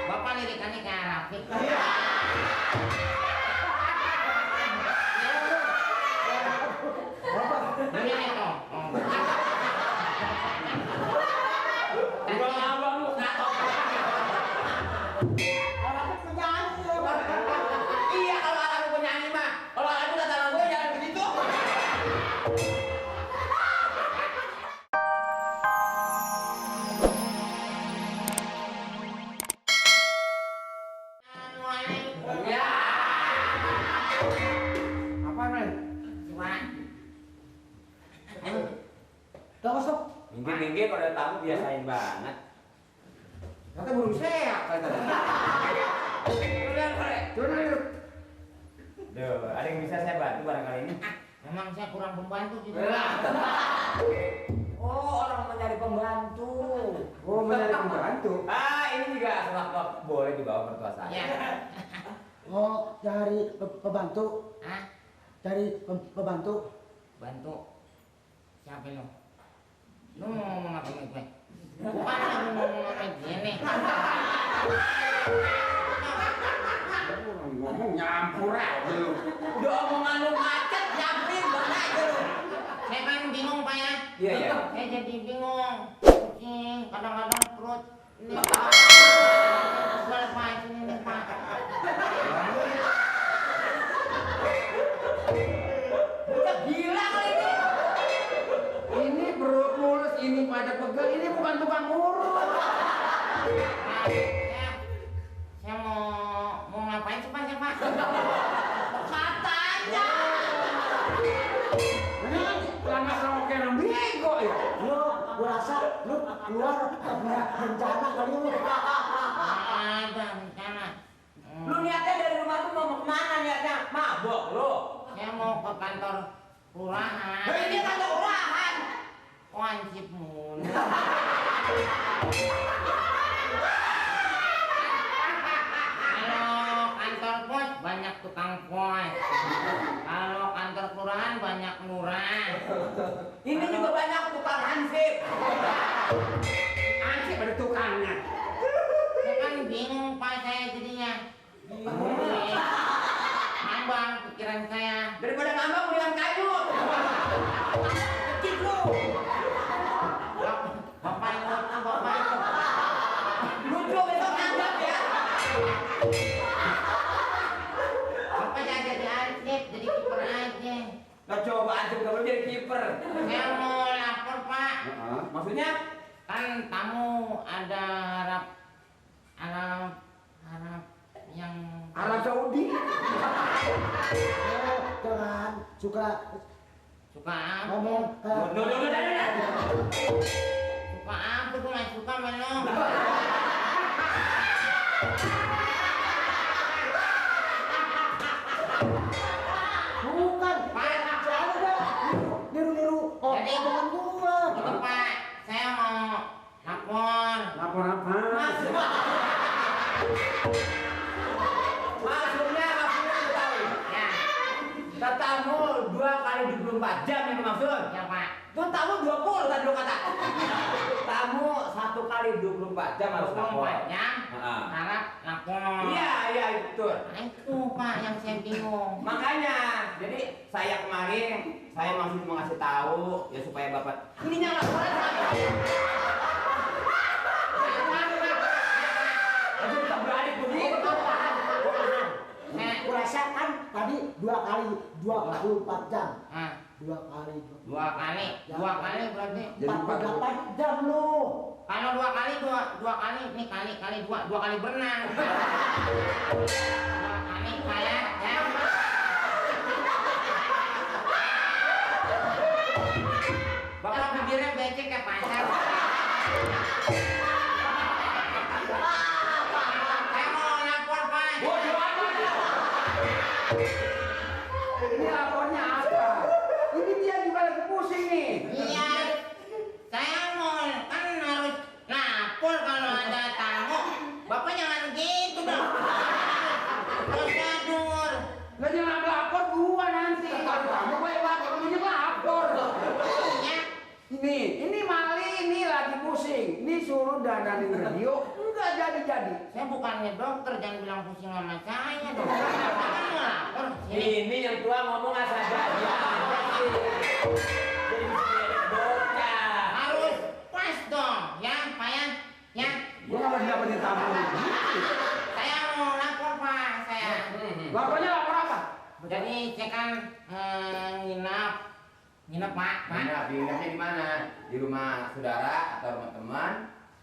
Bapak lirikannya kayak Rafiq. Ini itu. Abang lu ngatok. Rafiq penyanyi ya, Pak. Iya kalau aku penyanyi mah. Kalau aku datang gue jangan begitu. Ya. Apa, Ren? Cuman Udah masuk. Minggir-minggir kalau ada tamu biasain banget. Kata burung seak kata. Turun dulu. Duh, ada yang bisa saya bantu barangkali ini? memang saya kurang pembantu juga. Oh, orang mencari pembantu. Oh, mencari pembantu. Ah, ini juga sewaktu boleh dibawa mertua saya. Ya. Oh, cari pembantu. Hah? Cari pembantu. Bantu siapa lo? Lu mau ngomong apa sama gue? Bukan aku mau ngomong sama gini. Ngomong nyampur aja lu. Udah omongan lu macet, nyamperin mana aja lu. Saya kan bingung Pak ya. Iya, iya. Saya jadi bingung. Kucing, kadang-kadang perut ini Pak. Kesel Pak ini Pak. Udah gila kali ini. Ini perut mulus, ini pada pegel, ini bukan tukang urut. Saya mau ngapain sih Pak? Kata aja. Lama sama kayak orang bego ya. Lu, gua rasa lu keluar punya rencana kali lu. Ada rencana. Lu niatnya dari rumah tuh mau kemana niatnya? Mabok lu. Saya mau ke kantor kelurahan. Ini kantor kelurahan. Wajib mulu. Kalau kantor pos banyak tukang pos. Kalau kantor kelurahan banyak lurah. Ini juga banyak tukang hansip. Ansip ada tukangnya. Saya kan bingung Pak saya jadinya. Ngambang pikiran saya. Daripada ngambang mendingan kayu. Kecil lu. Bapak yang lucu, Bapak. Lucu besok nganggap ya. Bapak jangan jadi ansip, jadi kiper aja. Nah coba hansip kamu jadi kiper. Saya mau lapor Pak. Maksudnya? Kan tamu ada Arab yang Arab Saudi. Oh, jangan suka suka apa? ngomong. Suka apa tuh nggak suka mana? Bukan. Pak, Jangan dah. Niru-niru. Oh, Jadi- omongan gua. gitu Pak. Saya mau lapor. Lapor apa? Maksudnya lu tahu. Ya, Tetamu 2 kali 24 jam yang dimaksud. ya Pak. Tuh tamu 20 tadi lu kata. Tamu 1 kali 24 jam harus lapor. 24 jam. Heeh. Harap lapor. Iya, iya betul. Nah, itu Pak yang saya bingung. Makanya, jadi saya kemarin saya masih mau ngasih tahu ya supaya Bapak ininya laporan saya. Aduh, kita berani begitu. Gua rasa kan tadi 2 kali 24 jam. Nah, 2 kali 2 kali berarti. 48 jam lu. Kalau 2 kali ini kali 2 kali berenang. 2 kali saya ya. Bapak bibirnya becek kayak pacar. Saya mau lapor Pak. Bodoh amat. Ini lapornya apa? Ini dia juga lagi pusing nih. Iya, saya mau kan harus lapor kalau ada tamu. Bapak jangan gitu dong. Prosedur. Lah jangan lapor gua nanti. Kalau kamu gue lapor, kamu juga lapor. Ya, Ini Mali ini lagi pusing. Ini suruh dandanin radio, enggak jadi-jadi. Saya bukannya dokter, jangan bilang pusing sama saya dong. Kan mau lapor sini. Ini yang tua ngomong asal aja. Jadi bocah. Harus pas dong, ya Pak ya. Ya. Gua malah dapetin tamu. Saya mau lapor Pak, saya. Lapornya lapor apa? Jadi saya kan nginep Pak. Nginepnya di mana? Di rumah saudara atau rumah teman?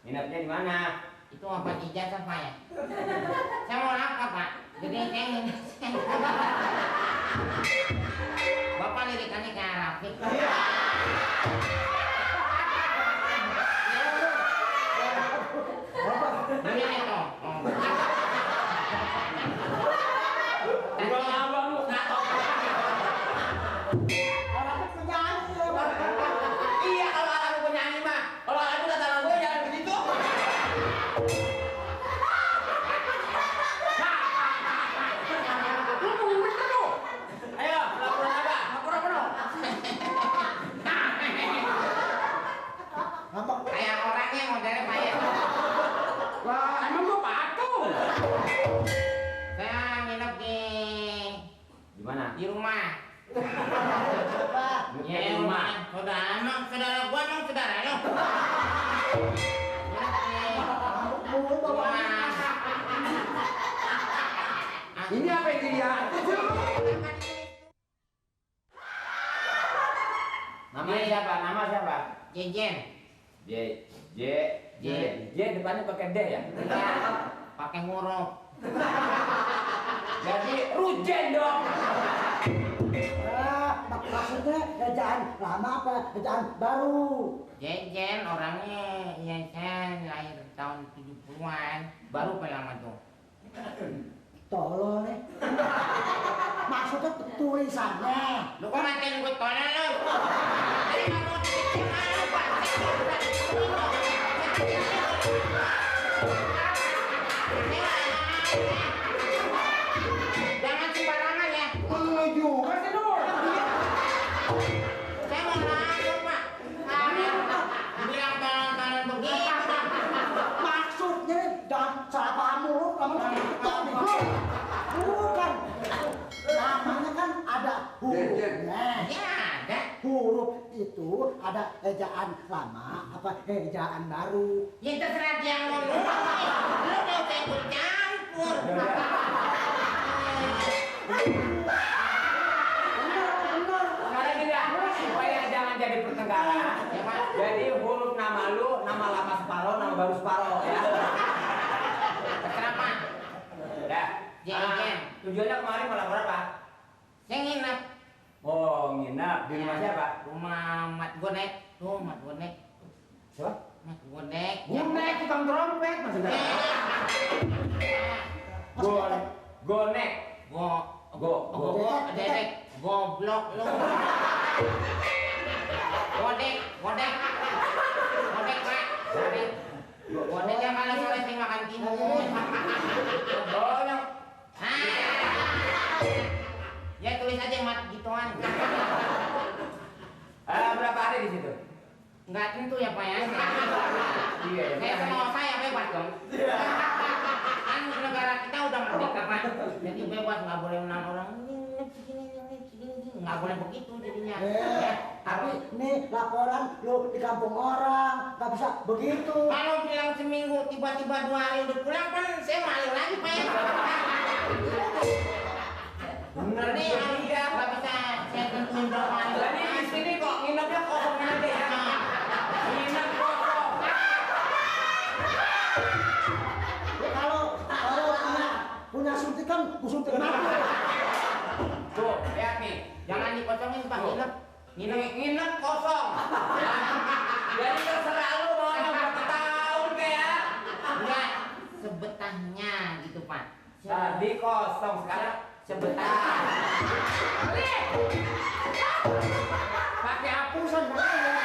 Nginepnya di mana? Itu apa ijazah Pak ya? Saya mau lapor Pak. Jadi saya nginep. Bapak lirikannya ke Arafik. Begini toh. Gua abang lu ngatok. Arafik penyanyi ya, Pak. Iya kalau aku penyanyi mah. Kalau aku kata gue jangan begitu. Lu mau bener lu. Ayo, laporan apa? Lapor apa dong? Ngambek. Kayak orangnya modelnya Pak ya. Lah, emang gua patung. Saya nginep Di mana? di rumah. Ya, di rumah. Saudara emang saudara gua emang saudara lo. Mulu bawa. Ini apa yang dilihat? Namanya siapa? Nama siapa? Jejen. J J J J depannya pakai D ya? Iya, pakai huruf. Jadi Rujen dong. Maksudnya ejaan lama apa ejaan baru? Jejen orangnya ya saya lahir tahun 70-an, baru lama tuh. Tolol nih. Maksudnya tulisannya. Lu kok matiin gue tolong lu? Tadi kamu dikit mana Pak? Jangan sembarangan ya. Lu juga sih lu. Saya mau lapor Pak. Bilang tolong begitu. Maksudnya dan salah paham mulu kamu tok nih bro. Bukan. Namanya kan ada hurufnya. Ya ada. Huruf itu ada ejaan lama apa ejaan baru. Ya terserah dia ngomong. Lu udah saya ikut campur. Benar. Sekarang tidak supaya jangan jadi pertengkaran. Ya Pak. Jadi huruf nama lu, nama lama separuh, nama baru separuh ya. Terserah Pak. Ya. Jen, Jen. Tujuannya kemarin malam berapa? Saya nginep Oh, nginep di rumah siapa? rumah Mat Godek. Tuh Mat Godek. Siapa? Mat Godek. Gunek tukang trompet maksudnya. Gonek. Dedek, goblok lu. Godek Pak. Godek yang kalau sore sering makan timun. Oh, yang Ya tulis aja mat gituan. berapa hari di situ? Nggak tentu ya Pak ya. Iya, Saya sama saya bebas dong. Kan negara kita udah merdeka Pak. Jadi bebas, nggak boleh menang orang ini segini. Nggak boleh begitu jadinya. Ya. Tapi nih laporan lu di kampung orang nggak bisa begitu. Kalau bilang seminggu tiba-tiba 2 hari udah pulang kan saya malu lagi Pak ya. Bener nih nggak bisa saya tentuin berapa hari. Jadi di sini kok nginepnya kosongin aja ya. Nginep kosong. Kalau punya suntikan, suntikan apa? Tuh, lihat nih. Jangan dikosongin Pak, Nginep kosong. Jadi terserah lu mau berapa tahun kayak. enggak sebetahnya gitu Pak. Tadi kosong, sekarang sebetah. Pakai hapusan makanya.